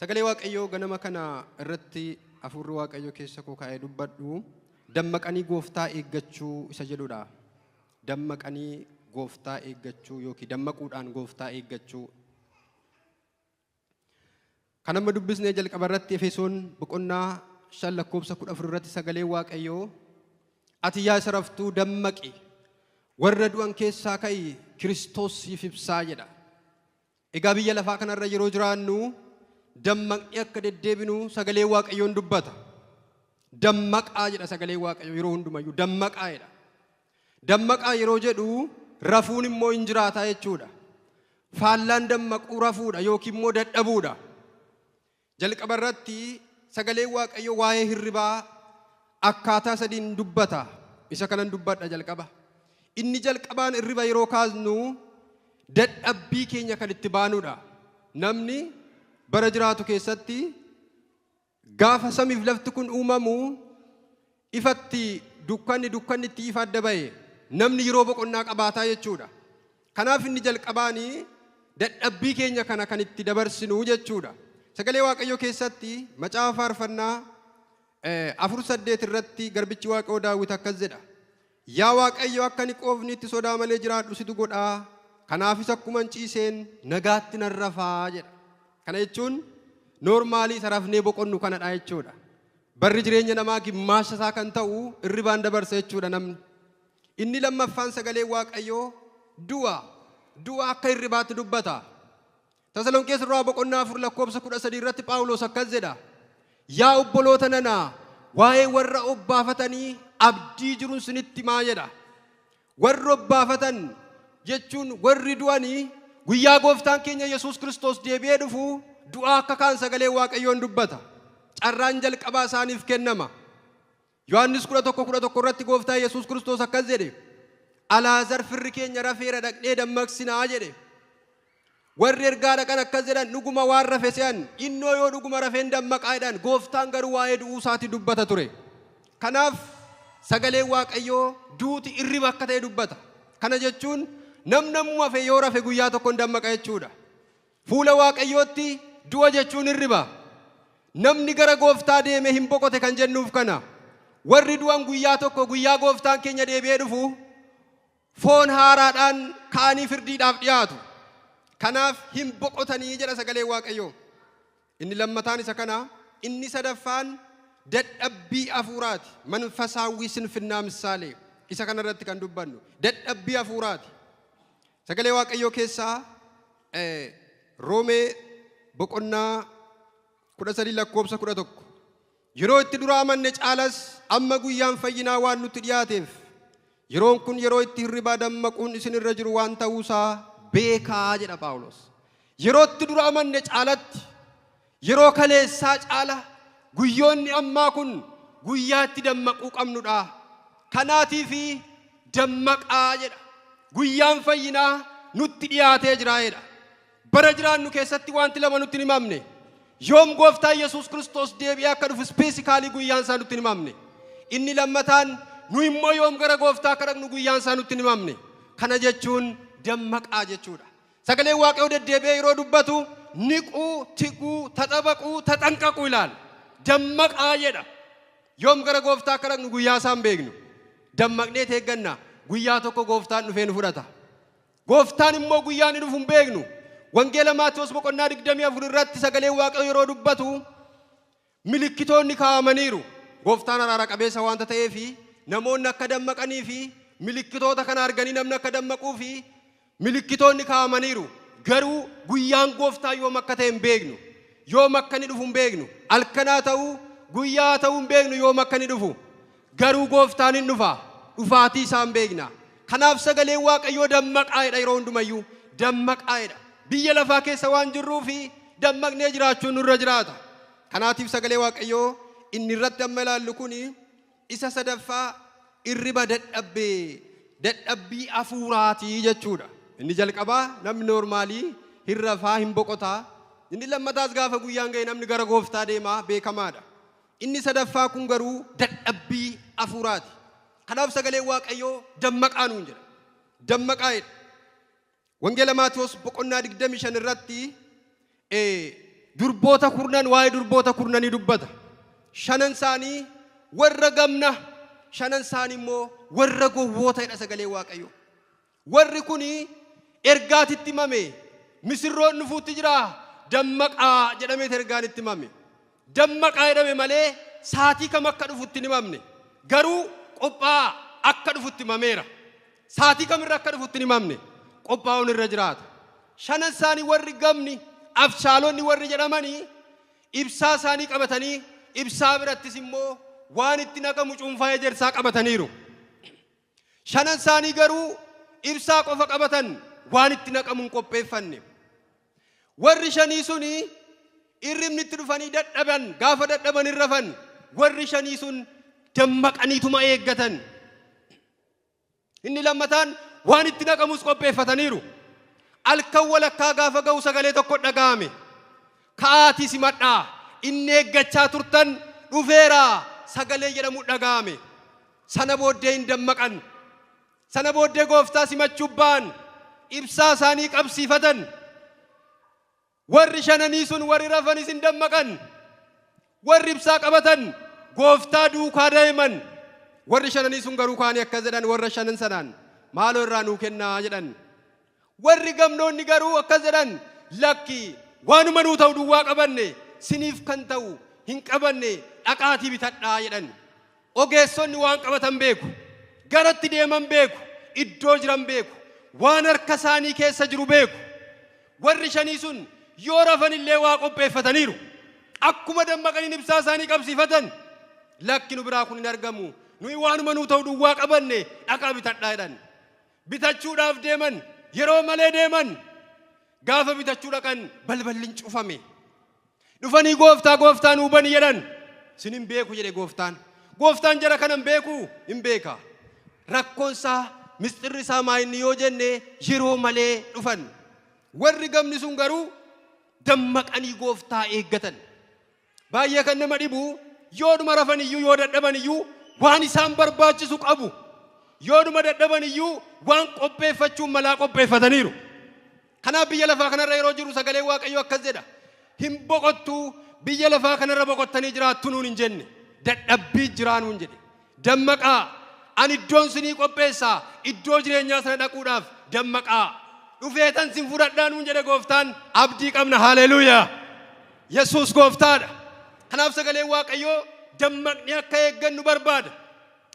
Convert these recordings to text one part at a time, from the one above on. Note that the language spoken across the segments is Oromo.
Sagalee Waaqayyoo ganama kana irratti hafuurri Waaqayyoo keessa koo kaa'ee dubbadhu dammaqanii gooftaa eeggachuu isa jedhudha. Dammaqanii gooftaa eeggachuu yookiin dammaquudhaan gooftaa eeggachuu. Kan amma dubbisnee jalqaba irratti Efesoon boqonnaa 5 lakkoofsa 14 irratti sagalee Waaqayyoo ati yaa isa raftuu dammaqi, warra du'an keessaa ka'i, Kiristoos siif ibsaa jedha. Egaa biyya lafaa kanarra yeroo jiraannu dammaqni akka deddeebinu sagalee Waaqayyoon dubbata. Dammaqaa jedha sagalee Waaqayyoo, yeroo hundumayyuu dammaqaa jedha. Dammaqaa yeroo jedhu rafuun immoo hin jiraataa jechuudha. Faallaan dammaquu rafuudha yookiin immoo dadhabuudha. Jalqaba irratti sagaleen Waaqayyoo waa'ee hirribaa akkaataa sadiin dubbata. Isa kanan dubbadha jalqaba. Inni jalqabaan hirriba yeroo kaasnu dadhabbii keenya kan itti baanudha. Namni bara jiraatu keessatti gaafa samiif lafti kun uumamu ifatti dukkanni, dukkanni itti ifa adda ba'e, namni yeroo boqonnaa qabaataa jechuudha. Kanaaf inni jalqabaanii dadhabbii keenya kana kan itti dabarsinu jechuudha. Sagalee Waaqayyoo keessatti macaafa faarfannaa 4:8 irratti garbichi Waaqayyoo Daawit akkas jedha. Yaa Waaqayyo, akka ani qoofni itti sodaa malee jiraadhu situ godhaa. Kanaafis akkuman ciiseen nagaatti nan rafaa jedha. Kana jechuun normal isa rafnee boqonnu kanadha jechuudha. Barri jireenya namaa gimmaasha isaa kan ta'u irribaan dabarsa jechuudha namni. Inni lammaffaan sagalee Waaqayyoo du'a. Du'a akka hirribaatti dubbata. Tasalonqees irraa boqonnaa 4 lakkoofsa 13 irratti Phaawulos akkas jedha. Yaa obboloota nanaa, waa'ee warra obbaafatanii abdii jiruun sinitti himaa jedha. Warri obbaafatan jechuun warri du'anii guyyaa gooftaan keenya Yesuus Kiristoos deebi'ee dhufu du'aa akka kaan sagalee Waaqayyoon dubbata. Carraan jalqabaa isaaniif kennama. Yohaannis 11:11 irratti gooftaa Yesuus Kiristoos akkas jedhe. Alaazar firri keenya rafeera, dhaqnee dammaqsinaa jedhe. Warri ergaa dhaqan akkas jedhan, dhuguma waan rafe se'an, innoo yoo dhuguma rafeen dammaqaa jedhan, gooftaan garuu waa'ee du'uu isaati dubbata ture. Kanaaf sagaleen Waaqayyoo duuti irriba akka ta'e dubbata. Kana jechuun namni hafe yoo rafe guyyaa tokko hin dammaqa jechuudha. Fuula Waaqayyootti du'a jechuun irriba. Namni gara gooftaa deeme hin boqote kan jennuuf kana. Warri du'an guyyaa tokko guyyaa gooftaan keenya deebi'ee dhufu foon haaraadhaan ka'anii firdiidhaaf dhiyaatu. Kanaaf hin boqotanii jedha sagalee Waaqayyoo. Inni lammataan isa kana, inni sadaffaan dadhabbii hafuuraati. መንፈሳዊ ስንፍና ምሳሌ. Isa kanarratti kan dubbannu dadhabbii hafuuraati. Sagalee Waaqayyoo keessaa Roomee boqonnaa 13 lakkoofsa 11. Yeroo itti dura amanne caalas amma guyyaan fayyinaa waan nutti dhiyaateef, yeroon kun yeroo itti hirribaa dammaquun isin irra jiru waan ta'uusaa beekaa jedha Phaawulos. Yeroo itti dura amanne caalatti, yeroo kaleessaa caala, guyyoonni ammaa kun guyyaa itti dammaquu qabnudha. Kanaatiifi dammaqaa jedha. Guyyaan fayyinaa nutti dhiyaatee jira jedha. Bara jiraannu keessatti wanti lama nutti hin himamne. Yoom gooftaa Yesuus Kiristoos deebi'ee akka dhufu specifically guyyaan isaa nutti hin himamne. Inni lammataan nu immoo yoom gara gooftaa akka dhaqnu guyyaan isaa nutti hin himamne. Kana jechuun dammaqaa jechuudha. Sagaleen Waaqayyoo deddeebi'ee yeroo dubbatu ንቁ, ትጉ, ተጠበቁ, ተጠንቀቁ ilaala. Dammaqaa jedha. Yoom gara gooftaa akka dhaqnu guyyaa isaa hin beeknu. Dammaqnee eegganna. Guyyaa tokko gooftaan dhufee nu fudhata. Gooftaan immoo guyyaa inni dhufu hin beeknu. Wangeela Maatiyos boqonnaa 24 irratti sagaleen Waaqayyoo yeroo dubbatu milikkitoonni kaa'amaniiru. Gooftaan araara qabeessa waanta ta'eefi namoonni akka dammaqanii fi milikkitoota kana arganii namni akka dammaquu fi milikkitoonni kaa'amaniiru. Garuu guyyaan gooftaa yoom akka ta'e hin beeknu. Yoom akka inni dhufu hin beeknu. Halkanaa ta'uu, guyyaa ta'uu hin beeknu yoom akka inni dhufu. Garuu gooftaan hin dhufa. Dhufaatii isaa hin beekna. Kanaaf sagaleen Waaqayyoo dammaqaa'edha yeroo hundumayyuu. Dammaqaa'edha. Biyya lafaa keessa waan jirruufi dammaqnee jiraachuun nurra jiraata. Kanaatiif sagalee Waaqayyoo inni irratti amma ilaallu kuni isa sadaffaa irriba dadhabbee dadhabbii hafuuraatii jechuudha. Inni jalqabaa namni normal hin rafaa, hin boqotaa. Inni lammataas gaafa guyyaan ga'e namni gara gooftaa deemaa beekamaadha. Inni sadaffaa kun garuu dadhabbii hafuuraati. Kanaaf sagaleen Waaqayyoo dammaqaa nuun jedha. Dammaqaa jedha. Wangeela Maatiyos boqonnaa 25 irratti Durboota kurnan, waa'ee durboota kurnanii dubbata. Shanan isaanii warra gamna, shanan isaanii immoo warra gowwoota jedha sagalee Waaqayyoo. Warri kuni ergaatitti himame, misirroon dhufuutti jira, dammaqaa jedhameet ergaan itti himame. Dammaqaa jedhame malee saatii kam akka dhufutti hin himamne. Garuu qophaa'aa, akka dhufutti himameera. Saatii kamirra akka dhufutti hin himamne. Qophaa'uun irra jiraata. Shanan isaanii warri gamni, abshaalonni warri jedhamanii, ibsaa isaanii qabatanii, ibsaa birattis immoo waan itti naqamu cuunfaa ejersaa qabataniiru. Shanan isaanii garuu ibsaa qofa qabatan, waan itti naqamu hin qopheeffanne. Warri shanii suni irribni itti dhufanii dadhaban, gaafa dadhaban hin rafan. Warri shanii sun dammaqaniituma eeggatan. Inni lammataan waan itti naqamus qopheeffataniiru. Halkan walakkaa gaafa ga'u sagalee tokko dhaga'ame. "Ka'aatii simadhaa, inni eeggachaa turtan dhufeera," sagalee jedhamu dhaga'ame. Sana booddee hin dammaqan. Sana booddee gooftaa simachuuf ba'an. Ibsaa isaanii qabsiifatan. Warri shananii sun, warri rafanis hin dammaqan. Warri ibsaa qabatan gooftaa duukaa deeman. Warri shananii sun garuu kaanii akkas jedhan warra shanan sanaan, "Maaloo irraa nuu kennaa," jedhan. Warri gamnoonni garuu akkas jedhan, "Lakki, waanuma nuu ta'u duwwaa qabanne, siniif kan ta'u hin qabanne, dhaqaatii bitadhaa," jedhan. Ogeessonni waan qabatan beeku. Garatti deeman beeku. Iddoo jiran beeku. Waan harka isaanii keessa jiru beeku. Warri shanii sun yoo rafan illee waa qopheeffataniiru. Akkuma dammaqaniin ibsaa isaanii qabsiifatan. "Lakki, nu biraa kun hin argamu. Nuyi waanuma nuu ta'u duwwaa qabanne, dhaqaa bitadhaa," jedhan. Bitachuudhaaf deeman, yeroo malee deeman. Gaafa bitachuu dhaqan balballi hin cufame. Dhufanii, "Gooftaa, gooftaa, nuu bani," jedhan. "Sin hin beeku," jedhe gooftaan. Gooftaan jara kana hin beeku? Hin beeka. Rakkoon isaa, misxirri isaa maa inni yoo jenne, yeroo malee dhufan. Warri gamni sun garuu dammaqanii gooftaa eeggatan. Baay'ee kan nama dhibu, yoodhuma rafan iyyuu, yoo dadhaban iyyuu, waan isaan barbaachisu qabu. Yoodhuma dadhaban iyyuu waan qopheeffachuun malaa qopheeffataniiru. Kanaaf biyya lafaa kanarra yeroo jiru sagalee Waaqayyoo akkas jedha. Hin boqottuu, biyya lafaa kanarra boqottanii jiraattu nuun hin jenne. Dadhabbii jiraa nuun jedhe. Dammaqaa, ani iddoon sinii qopheessaa, iddoo jireenyaa sana dhaquudhaaf dammaqaa. Dhufeetan sin fudhadhaa nuun jedhe gooftaan. Abdii qabna, haleluuyaa. Yesuus gooftaadha. Kanaaf sagaleen Waaqayyoo dammaqni akka eeggannu barbaada.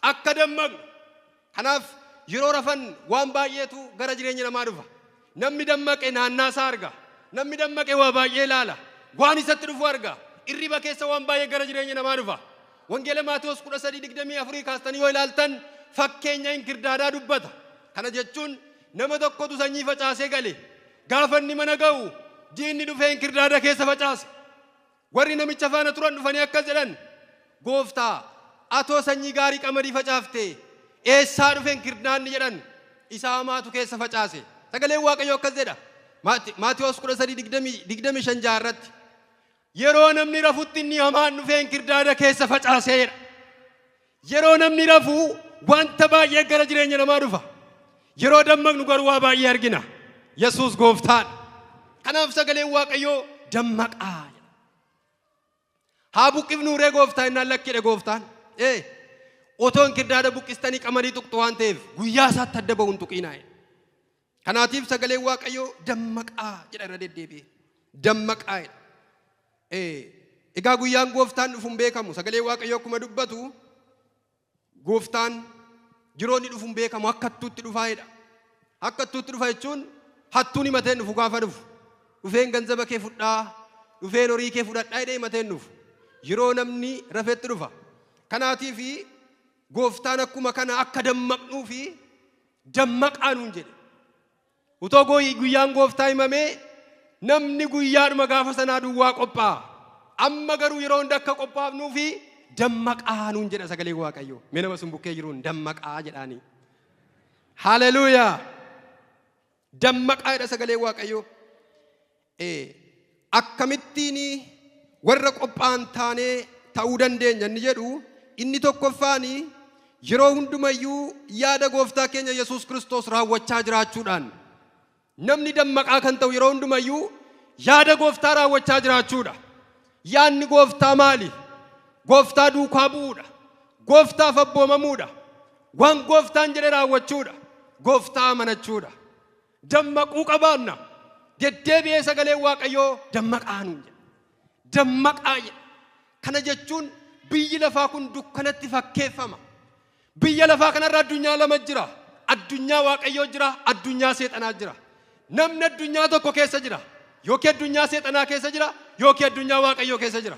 Akka dammaqnu. Kanaaf yeroo rafan waan baay'eetu gara jireenya namaa dhufa. Namni dammaqe naannaa isaa arga. Namni dammaqe waa baay'ee ilaala. Waan isatti dhufu arga. Irriba keessa waan baay'ee gara jireenya namaa dhufa. Wangeela Maatewos 13:24 kaastanii yoo ilaaltan fakkeenya inkirdaadaa dubbata. Kana jechuun nama tokkotu sanyii facaasee gale. Gaafa inni mana ga'u diinni dhufee inkirdaada keessa facaase. Warri namicha faana turan dhufanii akkas jedhan, "Gooftaa, atoo sanyii gaarii qamadii facaafte, eessaa dhufe inkirdaadni?" jedhan. Isa hamaatu keessa facaase. Sagaleen Waaqayyoo akkas jedha. Maatewos 13:25 jaarratti. Yeroo namni rafutti inni hamaan dhufee inkirdaada keessa facaasee jedha. Yeroo namni rafu wanta baay'ee gara jireenya namaa dhufa. Yeroo dammaqnu garuu waa baay'ee argina. Yesuus gooftaadha. Kanaaf sagaleen Waaqayyoo dammaqaa jedha. "Haa buqqifnuu ree, gooftaa?" innaan, "Lakki," jedhe gooftaan. Ee, otoo inkirdaada buqqistanii qamadii tuqxu waan ta'eef guyyaa isaatti adda ba'uun tuqiinaa jedhe. Kanaatiif sagaleen Waaqayyoo dammaqaa jedha irra deddeebi'ee. Dammaqaa jedha. Egaa guyyaan gooftaan dhufu hin beekamu. Sagaleen Waaqayyoo akkuma dubbatu, gooftaan yeroo inni dhufu hin beekamu, akka hattuutti dhufaa jedha. Akka hattuutti dhufa jechuun hattuun himatee hin dhufu gaafa dhufu. Dhufeen ganzaba kee fudhaa, dhufeen horii kee fudhadhaa jedhee himatee hin dhufu. Yeroo namni rafetti dhufa. Kanaatiif gooftaan akkuma kana akka dammaqnuu fi dammaqaa nuun jedhe. Utoo guyyaan gooftaa himamee namni guyyaadhuma gaafa sanaa duwwaa qophaa'a. Amma garuu yeroo hunda akka qophaa'nuu fi dammaqaa nuun jedha sagalee Waaqayyoo. Mee nama sun bukkee jiruun dammaqaa jedhaanii. Haleluuyaa! Dammaqaa jedha sagalee Waaqayyoo. Akkamittiin warra qophaa'an taanee ta'uu dandeenya inni jedhu, inni tokkoffaan yeroo hundumayyuu yaada gooftaa keenya Yesuus Kiristoos raawwachaa jiraachuudhaan. Namni dammaqaa kan ta'u yeroo hundumayyuu Yaada gooftaa raawwachaa jiraachuudha. Yaadni gooftaa maali? Gooftaa duukaa bu'uudha. Gooftaaf abboomamuudha. Waan gooftaan jedhe raawwachuudha. Gooftaa amanachuudha. Dammaquu qabaanna. Deddeebi'ee sagaleen Waaqayyoo dammaqaa nuun jedha. Dammaqaa jedha. Kana jechuun biyyi lafaa kun dukkanatti fakkeeffama. Biyya lafaa kanarra addunyaa lama jira. Addunyaa Waaqayyoo jira, addunyaa seexanaa jira. Namni addunyaa tokko keessa jira. Yookiin addunyaa seexanaa keessa jira, yookiin addunyaa Waaqayyoo keessa jira.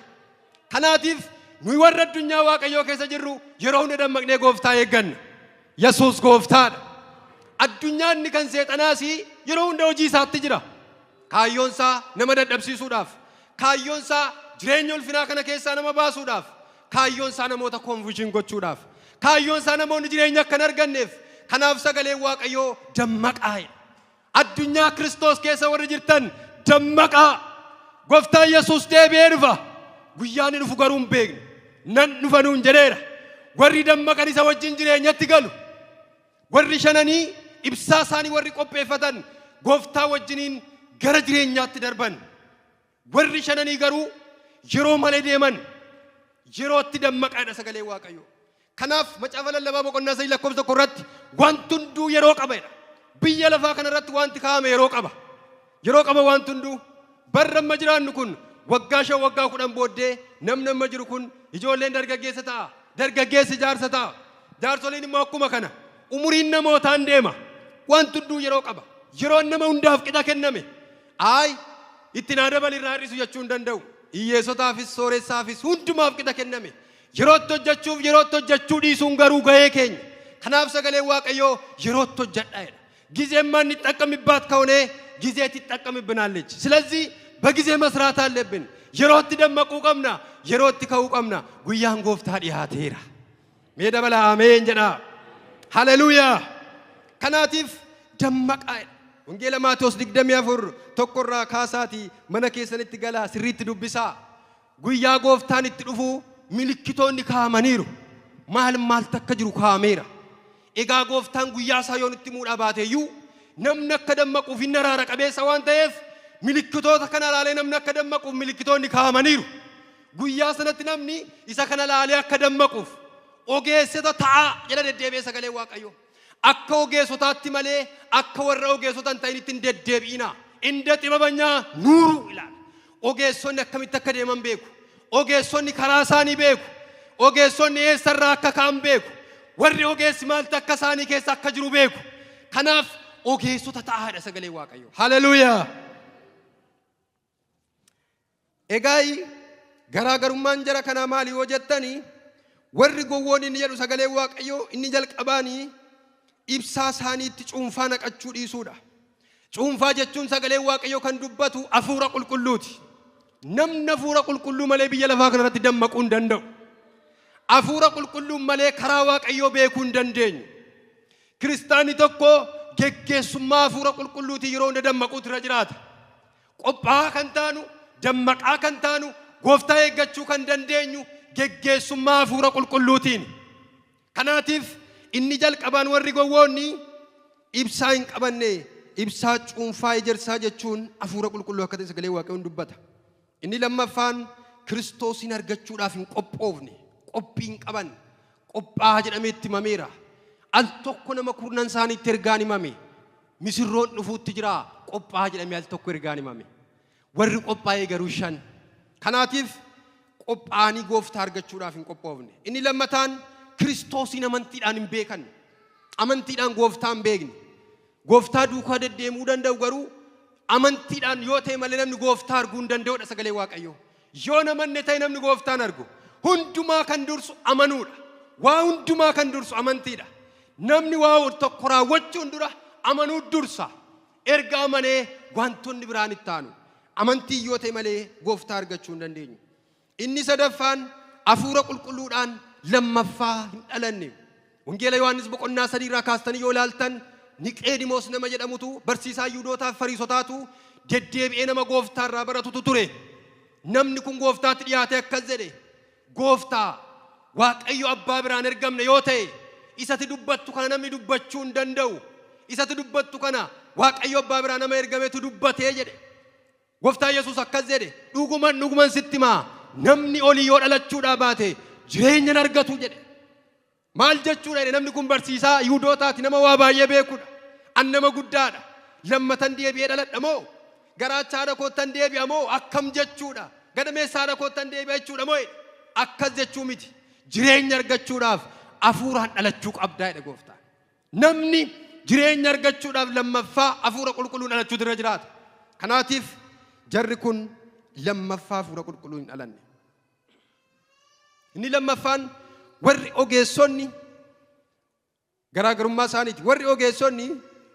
Kanaatiif nuyi warra addunyaa Waaqayyoo keessa jirru yeroo hunda dammaqnee gooftaa eegganna. Yesuus gooftaadha. Addunyaan inni kan seexanaas yeroo hunda hojii isaatti jira. Kaayyoon isaa nama dadhabsiisuudhaaf. Kaayyoon isaa jireenya ulfinaa kana keessaa nama baasuudhaaf. Kaayyoon isaa namoota confusion gochuudhaaf. Kaayyoon isaa namoonni jireenya akka hin arganneef. Kanaaf sagaleen Waaqayyoo dammaqaa jedha. Addunyaa Kiristoos keessa warri jirtan dammaqaa. Gooftaan Yesuus deebi'ee dhufa. Guyyaa inni dhufu garuu hin beeknu. Nan dhufa nuun jedheera. Warri dammaqan isa wajjin jireenyatti galu. Warri shananii ibsaa isaanii warri qopheeffatan gooftaa wajjiniin gara jireenyaatti darban. Warri shananii garuu yeroo malee deeman. Yerootti dammaqaadha sagalee Waaqayyoo. Kanaaf macaafa lallabaa boqonnaa 3 lakkoofsa 1 irratti wanti hunduu yeroo qaba jedha. Biyya lafaa kana irratti wanti kaa'ame yeroo qaba. Yeroo qaba wanti hunduu. Barri amma jiraannu kun waggaa 5 waggaa 10 booddee namni amma jiru kun ijoolleen dargaggeessa ta'a. Dargaggeessi jaarsa ta'a. Jaarsoliin immoo akkuma kana. Umuriin namootaan deema. Wanti hunduu yeroo qaba. Yeroon nama hundaaf qixa kenname. Ayi itti naa dabali irraa hir'isu jechuu hin danda'u. Hiyyeessotaafis sooressaafis hundumaaf qixa kenname. Yerootti hojjechuuf yerootti hojjechuu dhiisuun garuu gahee keenya. Kanaaf sagaleen Waaqayyoo yerootti hojjedha jedha. ጊዜ የማንጠቀምባት ከሆነ ጊዜ ትጠቀምብናለች። ስለዚህ በጊዜ መስራት አለብን። Yerootti dammaquu qabna. Yerootti ka'uu qabna. Guyyaan gooftaa dhiyaateera. Mee dabalaa ameen jedhaa. Haleluuyaa. Kanaatiif dammaqaa. Wangeela Maatewos 24:1 irraa kaasaatii mana keessanitti galaa sirriitti dubbisaa. Guyyaa gooftaan itti dhufu milikkitoonni kaa'amaniiru. Maal maaltu akka jiru kaa'ameera. Egaa gooftaan guyyaa isaa yoo nutti himuudhaa baateeyyuu namni akka dammaquuf inni araara qabeessa waan ta'eef milikkitoota kana ilaalee namni akka dammaquuf milikkitoonni kaa'amaniiru. Guyyaa sanatti namni isa kana ilaalee akka dammaquuf ogeessota ta'aa jedha deddeebi'ee sagalee Waaqayyoo. Akka ogeessotaatti malee akka warra ogeessota hin ta'initti hin deddeebi'inaa. እንደ ጥበበኛ ኑሩ ይላል. Ogeessonni akkamitti akka deeman beeku. Ogeessonni karaa isaanii beeku. Ogeessonni eessarraa akka ka'an beeku. Warri ogeessi maaltu akka isaanii keessa akka jiru beeku. Kanaaf ogeessota ta'aadha sagalee Waaqayyoo. Haleluuyaa. Egaa garaagarummaan jara kanaa maali yoo jettanii, warri gowwoon inni jedhu sagalee Waaqayyoo inni jalqabaanii ibsaa isaaniitti cuunfaa naqachuu dhiisuudha. Cuunfaa jechuun sagalee Waaqayyoo kan dubbatu hafuura qulqulluuti. Namni hafuura qulqulluu malee biyya lafaa kanarratti dammaquu hin danda'u. Hafuura qulqulluun malee karaa Waaqayyoo beekuu hin dandeenyu. Kiristaanni tokko geggeessummaa hafuura qulqulluutiin yeroo hunda dammaquutu irra jiraata. Qophaa'aa kan taanu, dammaqaa kan taanu, gooftaa eeggachuu kan dandeenyu geggeessummaa hafuura qulqulluutiin. Kanaatiif inni jalqabaan warri gowwoonni ibsaa hin qabanne. Ibsaa cuunfaa ejersaa jechuun hafuura qulqulluu akka ta'e sagalee Waaqayyoon dubbata. Inni lammaffaan Kiristoosin argachuudhaaf hin qophoofne, qophii hin qaban. Qophaa'aa jedhamee itti himameera. Al tokko nama kurnan isaaniitti ergaan himame. Misirroon dhufuutti jira, qophaa'aa jedhamee al tokko ergaan himame. Warri qophaa'ee garuu shan. Kanaatiif qophaa'anii gooftaa argachuudhaaf hin qophoofne. Inni lammataan Kiristoosiin amantiidhaan hin beekan. Amantiidhaan gooftaa hin beekne. Gooftaa duukaa deddeemuu danda'u garuu amantiidhaan yoo ta'e malee namni gooftaa arguu hin danda'udha sagalee Waaqayyoo. Yoo namanne ta'e namni gooftaan argu. Hundumaa kan dursu amanuudha. Waa hundumaa kan dursu amantiidha. Namni waa tokko raawwachuun dura amanuu dursa. Erga amanee wantoonni biraan itti aanu. Amantii yoo ta'e malee gooftaa argachuu hin dandeenyu. Inni sadaffaan hafuura qulqulluudhaan lammaffaa hin dhalanne. Wangeela Yohaannis boqonnaa 3 irraa kaastanii yoo ilaaltan, Niqeedimoos nama jedhamutu barsiisaa Yihuudootaaf Fariisotaatu deddeebi'ee nama gooftaa irraa baratutu ture. Namni kun gooftaatti dhiyaatee akkas jedhe: "Gooftaa, Waaqayyo abbaa biraan ergamne yoo ta'e isati dubbattu kana namni dubbachuu hin danda'u. Isati dubbattu kana Waaqayyo abbaa biraa nama ergametu dubbatee" jedhe. Gooftaa Yesuus akkas jedhe, "Dhuguman dhuguman sitti himaa, namni olii yoo dhalachuudhaa baate jireenya hin argatu" jedhe. Maal jechuudha jedhe. Namni kun barsiisaa Yihuudootaati, nama waa baay'ee beekudha. An nama guddaadha. Lammatan deebi'ee dhaladha moo? Garaacha haadha koottan deebi'a moo? Akkam jechuudha? Gadameessa haadha koottan deebi'a jechuudha moo? Akkas jechuu miti. Jireenya argachuudhaaf hafuuraan dhalachuu qabdaa jedhe gooftaan. Namni jireenya argachuudhaaf lammaffaa hafuura qulqulluun dhalachuutu irra jiraata. Kanaatiif jarri kun lammaffaa hafuura qulqulluu hin dhalanne. Inni lammaffaan warri ogeessonni garaagarummaa isaaniiti. Warri ogeessonni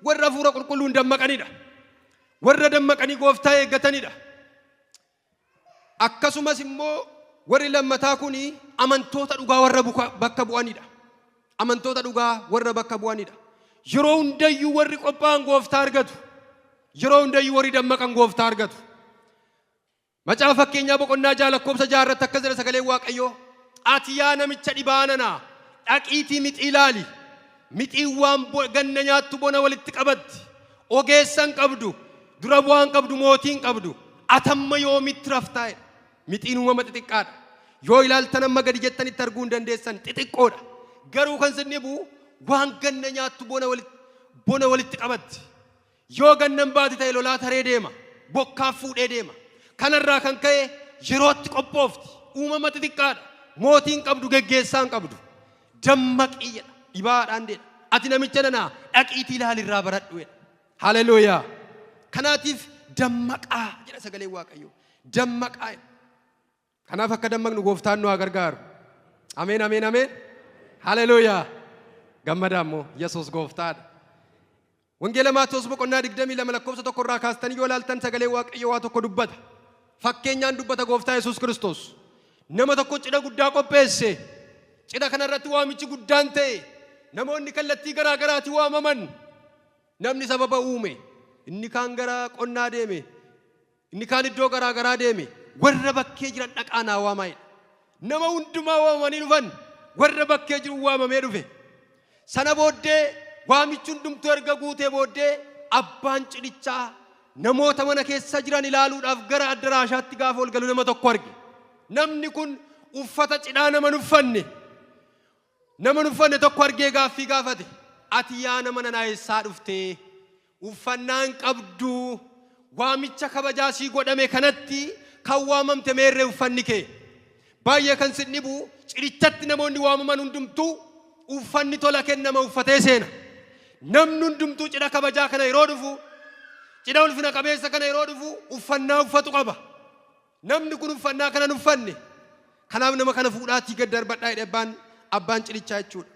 warra hafuura qulqulluun dammaqanidha. Warra dammaqanii gooftaa eeggatanidha. Akkasumas immoo warri lammataa kun amantoota dhugaa warra bakka bu'anidha. Amantoota dhugaa warra bakka bu'anidha. Yeroo hundayyuu warri qophaa'an gooftaa argatu. Yeroo hundayyuu warri dammaqan gooftaa argatu. Macaafa Fakkeenyaa boqonnaa 6 lakkoofsa 6 irratti akkas jedha sagaleen Waaqayyoo. "Ati yaa namicha dhibaananaa, dhaqiitii mixii ilaali. Mixiin waan ganna nyaattu bona walitti qabatti. Ogeessa hin qabdu, dura bu'aa hin qabdu, mootii hin qabdu. Atamma yoomitti raftaa?" jedha. Mixiin uumama xixiqqaadha. Yoo ilaaltan amma gadi jettanitti arguu hin dandeessan, xixiqqoodha. Garuu kan sin dhibu waan ganna nyaattu bona walitti qabatti. Yoo gannan baate ta'e lolaa taree deema. Bokkaa fuudhee deema. Kanarraa kan ka'e yerootti qophoofti. Uumama xixiqqaadha. Mootii hin qabdu, geggeessaa hin qabdu. Dammaqii jedha. Dhibaadhaan jedha. Ati namicha nanaa, dhaqiitii ilaali, irraa baradhu jedha. Haleluuyaa. Kanaatiif dammaqaa jedha sagaleen Waaqayyoo. Dammaqaa jedha. Kanaaf akka dammaqnu gooftaan nu haa gargaaru. Ameen, ameen, ameen. Haleluuyaa. Gammadaa immoo, Yesuus gooftaadha. Wangeela Maatewos boqonnaa 22 lakkoofsa 1 irraa kaastanii yoo ilaaltan sagalee Waaqayyoo waa tokko dubbata. Fakkeenyaan dubbata gooftaa Yesuus Kiristoos. Nama tokko cidha guddaa qopheesse. Cidha kanarratti waamichi guddaan ta'e, namoonni kallattii garaa garaatii waamaman. Namni sababa uume. Inni kaan gara qonnaa deeme. Inni kaan iddoo garaa garaa deeme. Warra bakkee jiran dhaqaa naa waamaa jedhe. Nama hundumaa waamamanii dhufan. Warra bakkee jiru waamamee dhufe. Sana booddee waamichi hundumtuu erga guutee booddee abbaan cidhichaa namoota mana keessa jiran ilaaluudhaaf gara addaraashaatti gaafa ol galu nama tokko arge. Namni kun uffata cidhaa nama hin uffanne. Nama hin uffanne tokko argee gaaffii gaafate. "Ati yaa nama nanaa, eessaa dhuftee? Uffannaa hin qabdu. Waamicha kabajaa sii godhame kanatti kan waamamte, meerree uffanni kee?" Baay'ee kan sin dhibu, cidhichatti namoonni waamaman hundumtuu uffanni tola kennama uffatee seena. Namni hundumtuu cidha kabajaa kana yeroo dhufu, cidha ulfina qabeessa kana yeroo dhufu, uffannaa uffatu qaba. Namni kun uffannaa kana hin uffanne. Kanaaf nama kana fuudhaatii gad darbadhaa jedhe abbaan cidhichaa jechuudha.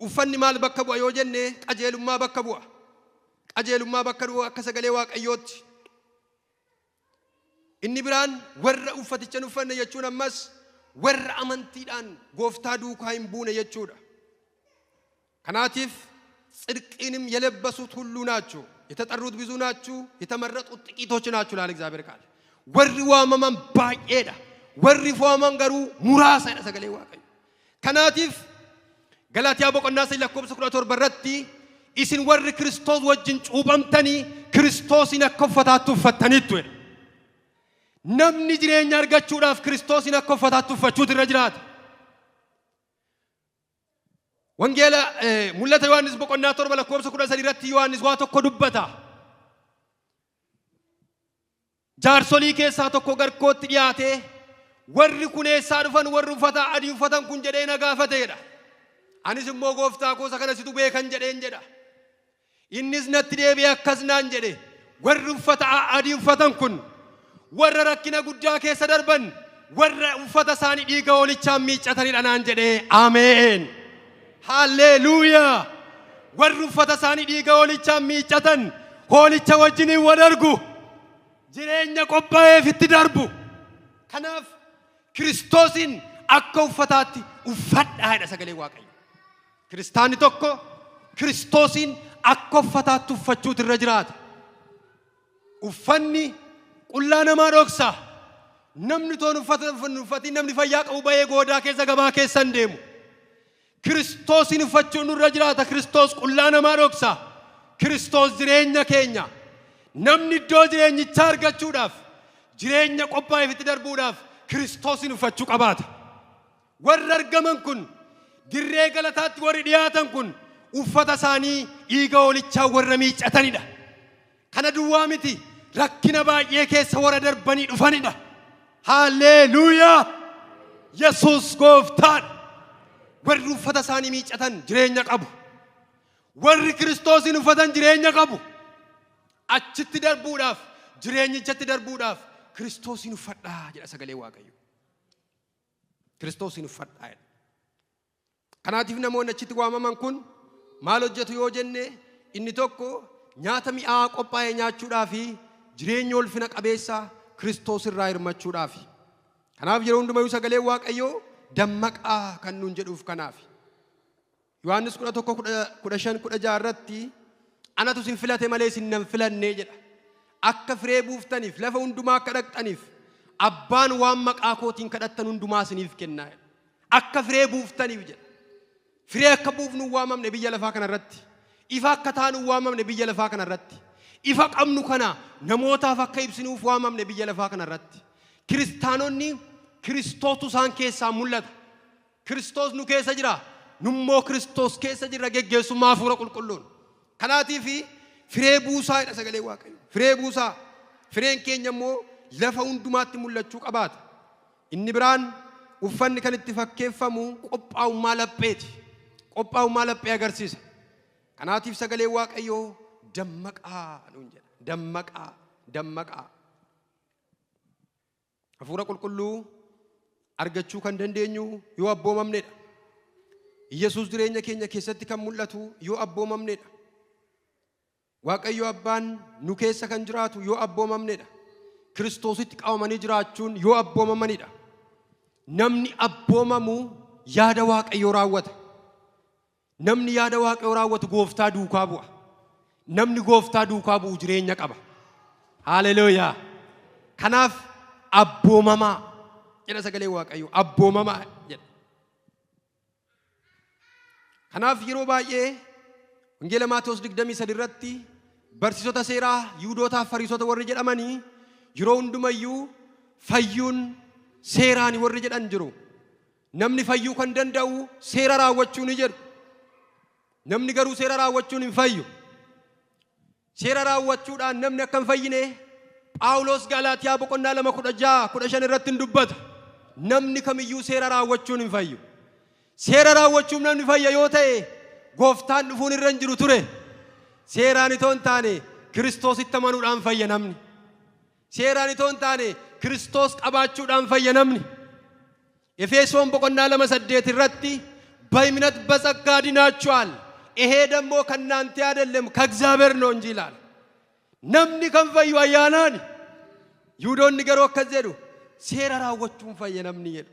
Uffanni maal bakka bu'a yoo jenne, qajeelummaa bakka bu'a. Qajeelummaa bakka bu'a akka sagalee Waaqayyootti. Inni biraan warra uffaticha hin uffanne jechuun ammas warra amantiidhaan gooftaa duukaa hin buune jechuudha. Kanaatiif ጽድቅንም የለበሱት ሁሉ ናቸው። የተጠሩት ብዙ ናቸው፣ የተመረጡት ጥቂቶች ናቸው ይላል እግዚአብሔር ቃል። Warri waamaman baay'eedha. Warri fo'aman garuu muraasadha sagalee Waaqayyo. Kanaatiif Galaatiyaa boqonnaa 3 lakkoofsa 17 irratti, "Isin warri Kiristoos wajjin cuuphamtanii Kiristoosin akka uffataatti uffattaniittu" jedha. Namni jireenya argachuudhaaf Kiristoosin akka uffataatti uffachuutu irra jiraata. Wangeela Mul'ata Yohaannis boqonnaa 7 lakkoofsa 13 irratti Yohaannis waa tokko dubbata. Jaarsolii keessaa tokko garkootti dhiyaatee, "Warri kun eessaa dhufan, warri uffata adii uffatan kun?" jedhee na gaafateedha. Anis immoo, "Gooftaa koo, isa kana situ beekan" jedheen jedha. Innis natti deebi'ee akkas naan jedhe, "Warri uffata adii uffatan kun warra rakkina guddaa keessa darban, warra uffata isaanii dhiiga hoolichaan miiccatanidha" naan jedhee. Ameen. Halleluuyaa. Warri uffata isaanii dhiiga hoolichaan miiccatan hoolicha wajjiniin wal argu. Jireenya qophaa'eef itti darbu. Kanaaf Kiristoosin akka uffataatti uffadhaa jedha sagalee Waaqayyo. Kiristaanni tokko Kiristoosiin akka uffataatti uffachuutu irra jiraata. Uffanni qullaa namaa dhoksa. Namni toon uffata hin uffatiin, namni fayyaa qabu bahee goodaa keessa, gabaa keessa hin deemu. Kiristoosiin uffachuun nurra jiraata. Kiristoos qullaa namaa dhoksa. Kiristoos jireenya keenya. Namni iddoo jireenyichaa argachuudhaaf Jireenya qophaa'eefitti darbuudhaaf Kiristoosin uffachuu qabaata. Warri argaman kun, dirree galataatti warri dhiyaatan kun, uffata isaanii dhiiga hoolichaa warra miiccatanidha. Kana duwwaa miti, rakkina baay'ee keessa warra darbanii dhufanidha. Haalleluuyaa! Yesuus gooftaadha. Warri uffata isaanii miiccatan jireenya qabu. Warri Kiristoosin uffatan jireenya qabu. Achitti darbuudhaaf, jireenyichatti darbuudhaaf Kiristoosin uffadhaa jedha sagalee Waaqayyo. Kiristoosin uffadhaa jedha. Kanaatiif namoonni achitti waamaman kun maal hojjetu yoo jenne, inni tokko nyaata mi'aa qophaa'e nyaachuudhaa fi jireenya ulfina qabeessa Kiristoos irraa hirmachuudhaaf. Kanaaf yeroo hundumayyuu sagalee Waaqayyoo dammaqaa kan nuun jedhuuf kanaaf. Yohaannis 11 15 16 irratti, "Anatu isin filate malee isin nan filannee" jedha. "Akka firee buuftaniif, lafa hundumaa akka dhaqxaniif, abbaan waan maqaa kootiin kadhattan hundumaa isiniif kennaa" jedha. Akka firee buuftaniif jedha. Firee akka buufnu waamamne biyya lafaa kanarratti. Ifa akka taanu waamamne biyya lafaa kanarratti. Ifa qabnu kana namootaaf akka ibsinuuf waamamne biyya lafaa kanarratti. Kiristaanonni Kiristoostu isaan keessaa mul'ata. Kiristoos nu keessa jira. Nummoo Kiristoos keessa jirra geggeessummaa Hafuura Qulqulluun. Kanaatiif firee buusaa jedha sagalee Waaqayyo. Firee buusaa. Fireen keenya immoo lafa hundumaatti mul'achuu qabaata. Inni biraan uffanni kan itti fakkeeffamu qophaa'ummaa lapheeti. Qophaa'ummaa laphee agarsiisa. Kanaatiif sagalee Waaqayyoo dammaqaa nuun jedha. Dammaqaa, dammaqaa. Hafuura Qulqulluu argachuu kan dandeenyu yoo abboomamnedha. Yesuus jireenya keenya keessatti kan mul'atu yoo abboomamnedha. Waaqayyo Abbaan nu keessa kan jiraatu yoo abboomamnedha. Kiristoositti qabamanii jiraachuun yoo abboomamanidha. Namni abboomamu yaada Waaqayyoo raawwata. Namni yaada Waaqayyoo raawwatu gooftaa duukaa bu'a. Namni gooftaa duukaa bu'u jireenya qaba. Haalelooyaa! Kanaaf abboomamaa jedha sagalee Waaqayyoo. Abboomamaa jedha. Kanaaf yeroo baay'ee Wangeela Maatewos 23 irratti barsiisota seeraa Yihuudootaaf Fariisota warri jedhamanii yeroo hundumayyuu fayyuun seeraani warri jedhan jiru. Namni fayyuu kan danda'u seera raawwachuu ni jedhu. Namni garuu seera raawwachuun hin fayyu. Seera raawwachuudhaan namni akka hin fayyine Phaawulos Galaatiyaa boqonnaa 2 16 15 irratti hin dubbata. Namni kamiyyuu seera raawwachuun hin fayyu. Seera raawwachuun namni fayya yoo ta'e, gooftaan dhufuun irra hin jiru ture. Seeraan itoo hin taane Kiristoositti amanuudhaan fayya namni. Seeraan itoo hin taane Kiristoos qabaachuudhaan fayya namni. Efesoon boqonnaa 2 8 irratti, "በእምነት በጸጋ ድናችኋል፣ ይሄ ደግሞ ከእናንተ አይደለም ከእግዚአብሔር ነው እንጂ" ይላል። Namni kan fayyu ayyaanaani. Yihudoonni garuu akkas jedhu, seera raawwachuun fayya namni jedhu.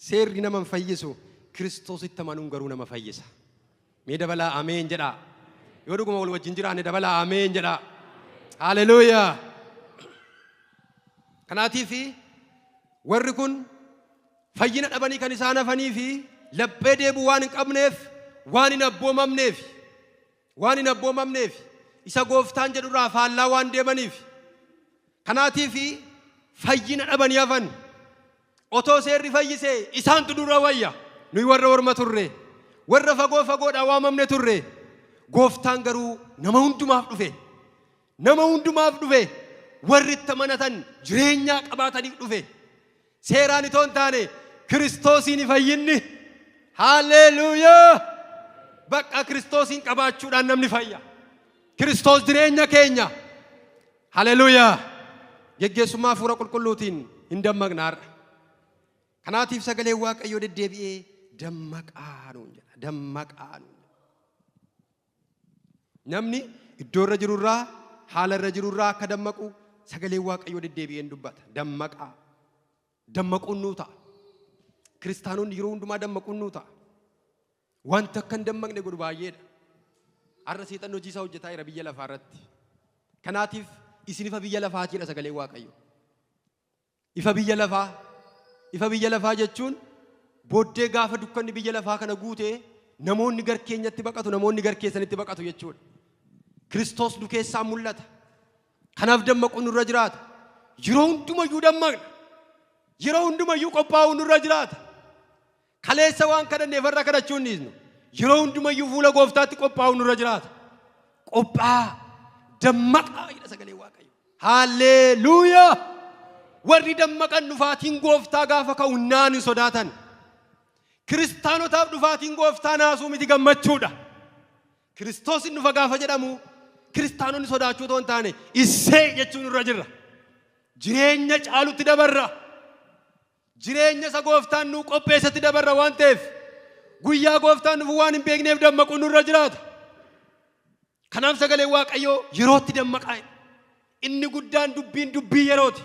Seerri nama hin fayyisu, Kiristoositti amanuun garuu nama fayyisa. Mee dabalaa ameen jedhaa. Yoo dhuguma wal wajjin jiraanne dabalaa ameen jedhaa. Haleluuyaa. Kanaatiif warri kun fayyina dhabanii kan isaan hafanii fi laphee deebi'uu waan hin qabneef, waan hin abboomamneef, waan hin abboomamneef, isa gooftaan jedhurraa faallaa waan deemaniif. Kanaatiif fayyina dhabanii hafan. Otoo seerri fayyise isaantu dura wayya. Nuyi warra orma turre, warra fagoo fagoodhaa waamamne turre. Gooftaan garuu nama hundumaaf dhufe. Nama hundumaaf dhufe. Warri itti amanatan jireenyaa qabaataniif dhufe. Seeraan itoo hin taane Kiristoosiin fayyinni. Haalleluuyaa! Bakka Kiristoosiin qabaachuudhaan namni fayya. Kiristoos jireenya keenya. Haleluuyaa! Geggeessummaa Hafuura Qulqulluutiin hin dammaqna har'a. Kanaatiif sagaleen Waaqayyoo deddeebi'ee dammaqaa nuun jedha. Dammaqaa nuun jedha. Namni iddoo irra jirurraa, haala irra jirurraa akka dammaqu sagaleen Waaqayyoo deddeebi'ee hin dubbata. Dammaqaa. Dammaquun nuu ta'a. Kiristaanonni yeroo hundumaa dammaquun nuu ta'a. Wanta akka hin dammaqne godhu baay'eedha. Har'a seexanni hojii isaa hojjetaa jira biyya lafaa irratti. Kanaatiif isin ifa biyya lafaati jedha sagaleen Waaqayyoo. Ifa biyya lafaa. Ifa biyya lafaa jechuun booddee gaafa dukkanni biyya lafaa kana guute namoonni gar keenyatti baqatu, namoonni gar keessanitti baqatu jechuudha. Kiristoos nu keessaa mul'ata. Kanaaf dammaquun nurra jiraata. Yeroo hundumayyuu dammaqna. Yeroo hundumayyuu qophaa'uu nurra jiraata. Kaleessa waan kadhanneef har'a kadhachuu hin dhiisnu. Yeroo hundumayyuu fuula gooftaatti qophaa'uu nurra jiraata. Qophaa dammaqaa jedha sagalee Waaqayyo. Haalleluuyaa! Warri dammaqan dhufaatiin gooftaa gaafa ka'u naan hin sodaatan. Kiristaanotaaf dhufaatiin gooftaa naasuu miti, gammachuudha. Kiristoos hin dhufa gaafa jedhamu kiristaanonni sodaachuu otoo hin taane issee jechuun irra jirra. Jireenya caalutti dabarra. Jireenya isa gooftaan nuu qopheessatti dabarra waan ta'eef, guyyaa gooftaan dhufu waan hin beekneef dammaquun nurra jiraata. Kanaaf sagalee Waaqayyoo yerootti dammaqaa. Inni guddaan dubbiin dubbii yerooti.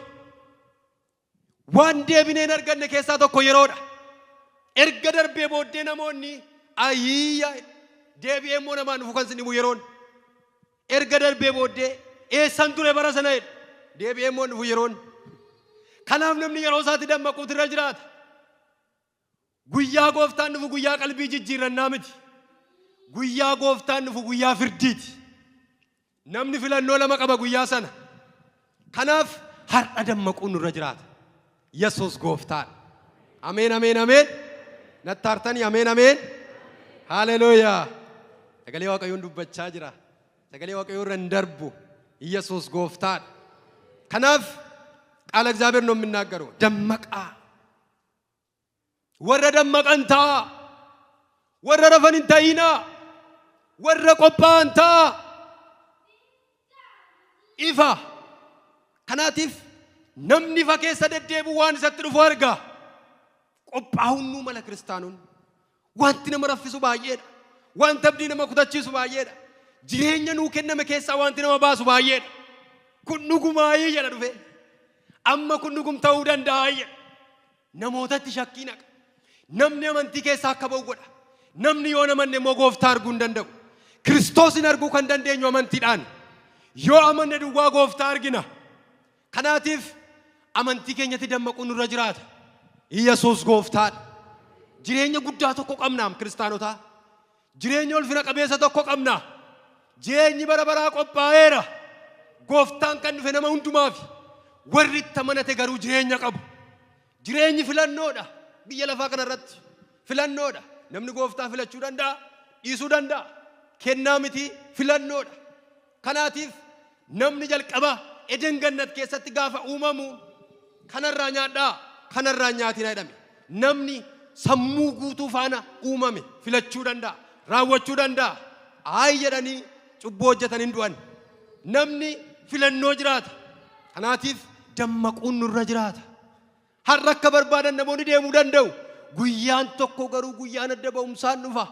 Waan deebinee hin arganne keessaa tokko yeroodha. Erga darbee booddee namoonni ayiyyaa deebi'ee immoo namaan dhufu kan sin dhibu yeroon. Erga darbee booddee eessan ture bara sana jedhu, deebi'ee immoo dhufu yeroon. Kanaaf namni yeroo isaatti dammaquutu irra jiraata. Guyyaa gooftaan dhufu guyyaa qalbii jijjiirrannaa miti. Guyyaa gooftaan dhufu guyyaa firdiiti. Namni filannoo lama qaba guyyaa sana. Kanaaf har'a dammaquun nurra jiraata. Yesuus gooftaadha. Ameen, ameen, ameen. Nattaartanii? Ameen, ameen. Haleluuyaa. Sagalee Waaqayyoon dubbachaa jira. Sagalee Waaqayyoo irra hin darbu. Yesuus gooftaadha. Kanaaf ቃለ እግዚአብሔር ነው የሚናገረው። Dammaqaa. Warra dammaqan ta'a. Warra rafan hin ta'inaa. Warra qophaa'an ta'a. Ifa. Kanaatiif namni ifa keessa deddeebi'u waan isatti dhufu arga. Qophaa'uun nuu mala kiristaanonni. Wanti nama raffisu baay'eedha. Wanti abdii nama kutachiisu baay'eedha. Jireenya nuu kenname keessaa wanti nama baasu baay'eedha. Kun dhugumaayii jedha dhufe. Amma kun dhugum ta'uu danda'a jedha. Namootatti shakkii naqa. Namni amantii keessaa akka ba'u godha. Namni yoo namanne immoo gooftaa arguu hin danda'u. Kiristoosin arguu kan dandeenyu amantiidhaan. Yoo amanne duwwaa gooftaa argina. Kanaatiif amantii keenyatti dammaquun nurra jiraata. Yesuus gooftaadha. Jireenya guddaa tokko qabnaam kiristaanotaa. Jireenya ulfina qabeessa tokko qabna. Jireenyi bara baraa qophaa'eera. Gooftaan kan dhufe nama hundumaafi. Warri itti amanate garuu jireenya qabu. Jireenyi filannoodha. Biyya lafaa kanarratti filannoodha. Namni gooftaa filachuu danda'a, dhiisuu danda'a. Kennaa miti, filannoodha. Kanaatiif namni jalqaba Eden Gannat keessatti gaafa uumamu kanarraa nyaadhaa, kanarraa nyaatina jedhame. Namni sammuu guutuu faana uumame filachuu danda'a, raawwachuu danda'a. Ayi jedhanii cubbuu hojjetan, hin du'an. Namni filannoo jiraata. Kanaatiif dammaquun nurra jiraata. Har'a akka barbaadan namoonni deemuu danda'u. Guyyaan tokko garuu guyyaan adda ba'umsaan dhufa.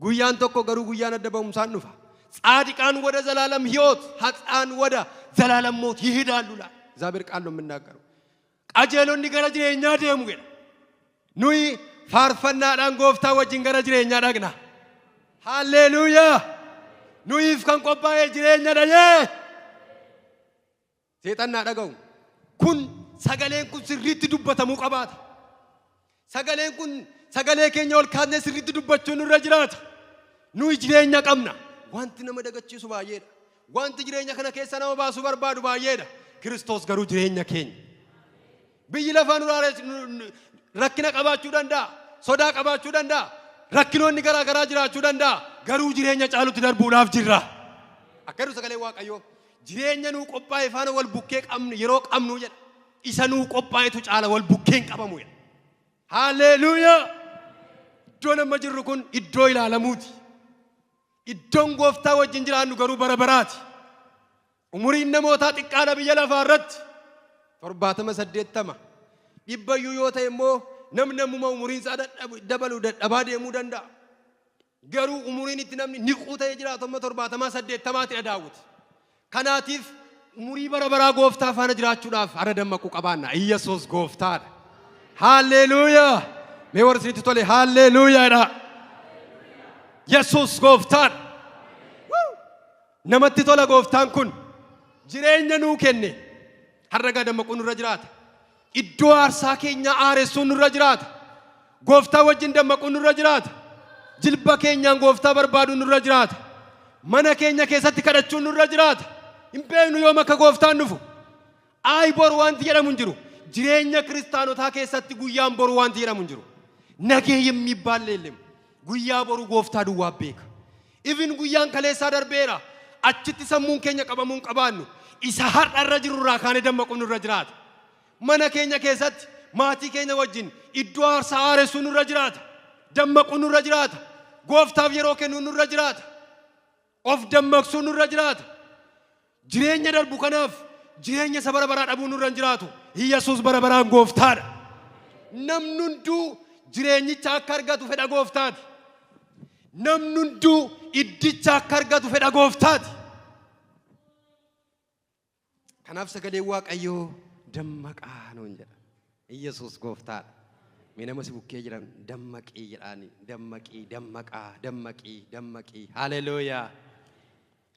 Guyyaan tokko garuu guyyaan adda ba'umsaan dhufa. ጻድቃን ወደ ዘላለም ሕይወት፣ ኃጥአን ወደ ዘላለም ሞት ይሄዳሉ ይላል እግዚአብሔር ቃል ነው የምናገረው። Qajeelonni gara jireenyaa deemu jedha. Nuyi faarfannaadhaan gooftaa wajjin gara jireenyaa dhaqna. Haalleluuyaa! Nuyiif kan qophaa'e jireenya dhayee. Seexannaa dhaga'u. Kun sagaleen kun sirriitti dubbatamuu qabaata. Sagaleen kun sagalee keenya ol kaasnee sirriitti dubbachuun nurra jiraata. Nuyi jireenya qabna. Wanti nama dagachiisu baay'eedha. Wanti jireenya kana keessa nama baasuu barbaadu baay'eedha. Kiristoos garuu jireenya keenya. Biyyi lafaa nurraa rakkina qabaachuu danda'a. Sodaa qabaachuu danda'a. Rakkinoonni garaa garaa jiraachuu danda'a. Garuu jireenya caalutti darbuudhaaf jirra. Akka jedhu sagalee Waaqayyoo. Jireenya nuu qophaa'e faana wal bukkee qabnu yeroo qabnu jedha. Isa nuu qophaa'etu caala, wal bukkeen qabamu jedha. Haalleluuyaa! Iddoon amma jirru kun iddoo ilaalamuuti. Iddoon gooftaa wajjin jiraannu garuu bara baraati. Umuriin namootaa xiqqaadha biyya lafaa irratti. 70, 80. 100yyuu yoo ta'e immoo namni ammuma umuriin isaa dabalu dadhabaa deemuu danda'a. Garuu umuriin itti namni niquu ta'ee jiraatu amma 70, 80tidha daawwiti. Kanaatiif umurii bara baraa gooftaa faana jiraachuudhaaf har'a dammaquu qabaanna. Iyyasuus gooftaadha. Haalleluuyaa! Mee warri isinitti tole haalleluuyaadha. Yesuus gooftaadha. Namatti tola gooftaan kun. Jireenya nuu kenne. Har'a gaa dammaquun nurra jiraata. Iddoo aarsaa keenyaa aaressuun nurra jiraata. Gooftaa wajjin dammaquun nurra jiraata. Jilba keenyaan gooftaa barbaaduun nurra jiraata. Mana keenya keessatti kadhachuun nurra jiraata. Hin beeknu yoom akka gooftaan dhufu. Ayi boru wanti jedhamu hin jiru. Jireenya kiristaanotaa keessatti guyyaan boru wanti jedhamu hin jiru. ነገ የሚባል የለም. Guyyaa boru gooftaa duwwaa beeka. Even guyyaan kaleessaa darbeera. Achitti sammuun keenya qabamuu hin qabaannu. Isa har'a irra jiru irraa kaanee dammaquun nurra jiraata. Mana keenya keessatti maatii keenya wajjin iddoo aarsaa aaressuun nurra jiraata. Dammaquun nurra jiraata. Gooftaaf yeroo kennuun nurra jiraata. Of dammaqsuun nurra jiraata. Jireenya darbu kanaaf jireenya isa bara baraa dhabuun nurra hin jiraatu. Yesuus bara baraan gooftaadha. Namni hunduu jireenyicha akka argatu fedha gooftaati. Namni hunduu iddicha akka argatu fedha gooftaati. Kanaaf sagalee Waaqayyoo dammaqaa nuun jedha. Yesuus gooftaadha. Mee nama si bukkee jiran dammaqii jedhaani, dammaqii, dammaqaa, dammaqii, dammaqii. Haleluuyaa.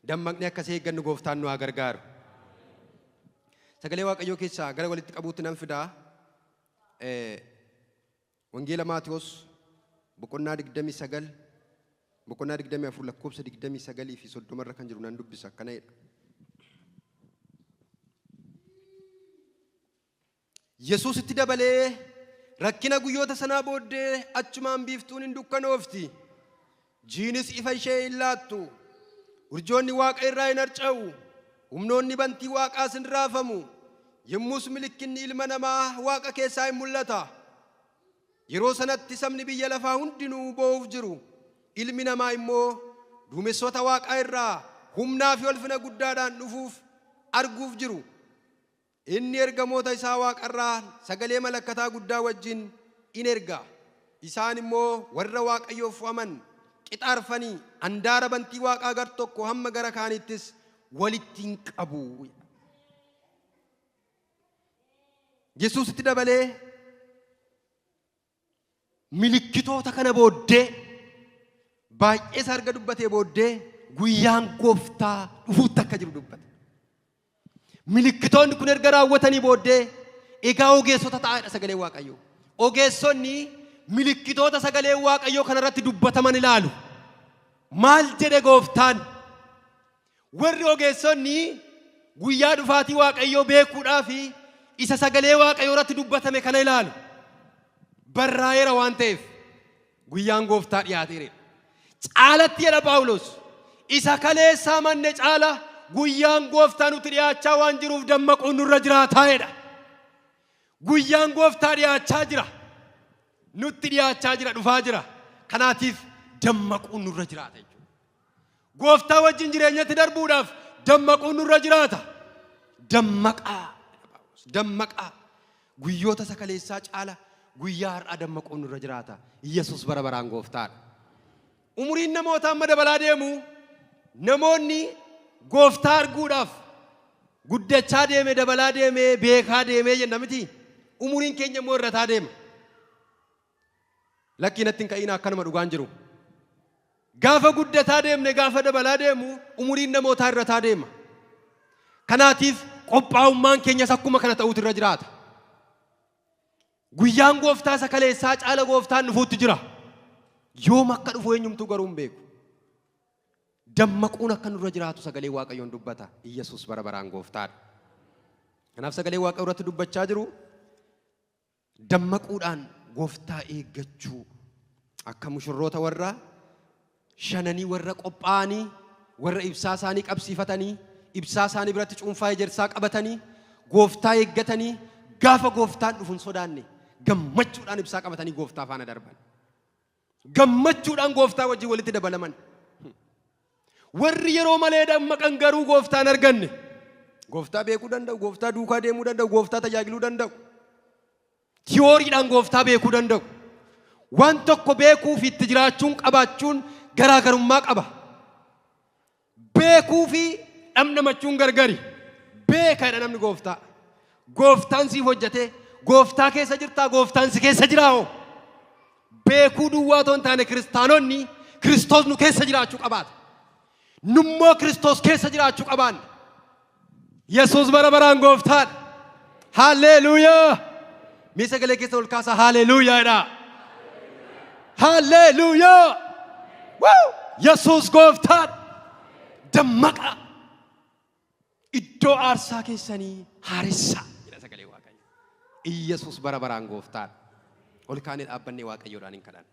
Dammaqni akkasii eeggannu gooftaan nu haa gargaaru. Sagalee Waaqayyoo keessaa gara walitti qabuutti nan fidaa. Wangeela Maatiyos boqonnaa 29, boqonnaa 24, lakkoofsa 29 fi 30 irra kan jiru nan dubbisa, akkana jedha. Yesuusitti dabalee, rakkina guyyoota sanaa booddee achumaan biiftuun hin dukkanoofti. Jiinis ifa ishee hin laattu. Urjoonni waaqa irraa hin harca'u. Humnoonni bantii waaqaas hin raafamu. Yommus milikkinni ilma namaa waaqa keessaa hin mul'ata. Yeroo sanatti sabni biyya lafaa hundinuu boo'uuf jiru. Ilmi namaa immoo duumessoota waaqaa irraa humnaa fi ulfina guddaadhaan dhufuuf arguuf jiru. Inni ergamoota isaa waaqarraa sagalee malakkataa guddaa wajjin in erga. Isaan immoo warra Waaqayyoof fo'aman qixaarfanii andaara bantii waaqaa gar tokko hamma gara kaaniittis walitti hin qabu. Yesuusitti dabalee milikkitoota kana booddee baay'ee isaa erga dubbatee booddee guyyaan gooftaa dhufuutti akka jiru dubbate. Milikkitoonni kun erga raawwatanii booddee egaa ogeessota ta'aadha sagalee Waaqayyoo. Ogeessonni milikkitoota sagalee Waaqayyoo kanarratti dubbataman ilaalu. Maal jedhe gooftaan? Warri ogeessonni guyyaa dhufaatii Waaqayyoo beekuudhaaf isa sagalee Waaqayyoo irratti dubbatame kana ilaalu. Barraa'eera waan ta'eef guyyaan gooftaa dhiyaateera. Caalatti jedha Phaawulos, isa kaleessaa manne caala guyyaan gooftaa nutti dhiyaachaa waan jiruuf dammaquun nurra jiraataa jedha. Guyyaan gooftaa dhiyaachaa jira. Nutti dhiyaachaa jira, dhufaa jira. Kanaatiif dammaquun nurra jiraata jechuudha. Gooftaa wajjin jireenyatti darbuudhaaf dammaquun nurra jiraata. Dammaqaa. Dammaqaa. Guyyoota isa kaleessaa caala guyyaa har'aa dammaquun nurra jiraata. Yesuus bara baraan gooftaadha. Umuriin namoota amma dabalaa deemu, namoonni gooftaa arguudhaaf guddachaa deeme, dabalaa deeme, beekaa deemee jenna miti. Umuriin keenya immoo irrataa deema. Lakkii, natti hin ka'iin, akkanuma dhugaan jiru. Gaafa guddataa deemne, gaafa dabalaa deemu, umuriin namootaa irrataa deema. Kanaatiif qophaa'ummaan keenyas akkuma kana ta'uutu irra jiraata. Guyyaan gooftaa isa kaleessaa caala gooftaan dhufuutti jira. Yoom akka dhufu eenyumtuu garuu hin beeku. Dammaquun akka nurra jiraatu sagalee Waaqayyoon dubbata. Iyyasuus bara baraan gooftaadha. Kanaaf sagalee Waaqayyoo irratti dubbachaa jiru dammaquudhaan gooftaa eeggachuu, akka mushurroota warra shananii, warra qophaa'anii, warra ibsaa isaanii qabsiifatanii, ibsaa isaanii biratti cuunfaa ejersaa qabatanii, gooftaa eeggatanii, gaafa gooftaan dhufu hin sodaanne, gammachuudhaan ibsaa qabatanii gooftaa faana darban. Gammachuudhaan gooftaa wajjin walitti dabalaman. Warri yeroo malee dammaqan garuu gooftaan arganne. Gooftaa beekuu danda'u, gooftaa duukaa deemuu danda'u, gooftaa tajaajiluu danda'u. Tiyooriidhaan gooftaa beekuu danda'u. Waan tokko beekuu fi itti jiraachuun qabaachuun garaagarummaa qaba. Beekuu fi dhamdhamachuun gargari. Beeka jedha namni gooftaa. Gooftaan siif hojjetee, gooftaa keessa jirtaa, gooftaan si keessa jiraa hoo? Beekuu duwwaa otoo hin taane, kiristaanonni Kiristoos nu keessa jiraachuu qabaata. Nummoo Kiristoos keessa jiraachuu qabaanna. Yesuus bara baraan gooftaadha. Haalleluuyaa! Mee sagalee keessa ol kaasaa haalleluuyaa jedhaa. Haalleluuyaa! Wuu! Yesuus gooftaadha. Dammaqaa. Iddoo aarsaa keessanii haaressaa jedha sagalee Waaqayyo. Iyyasuus bara baraan gooftaadha. Ol kaanee dhaabbannee Waaqayyoodhaan hin kadhanna.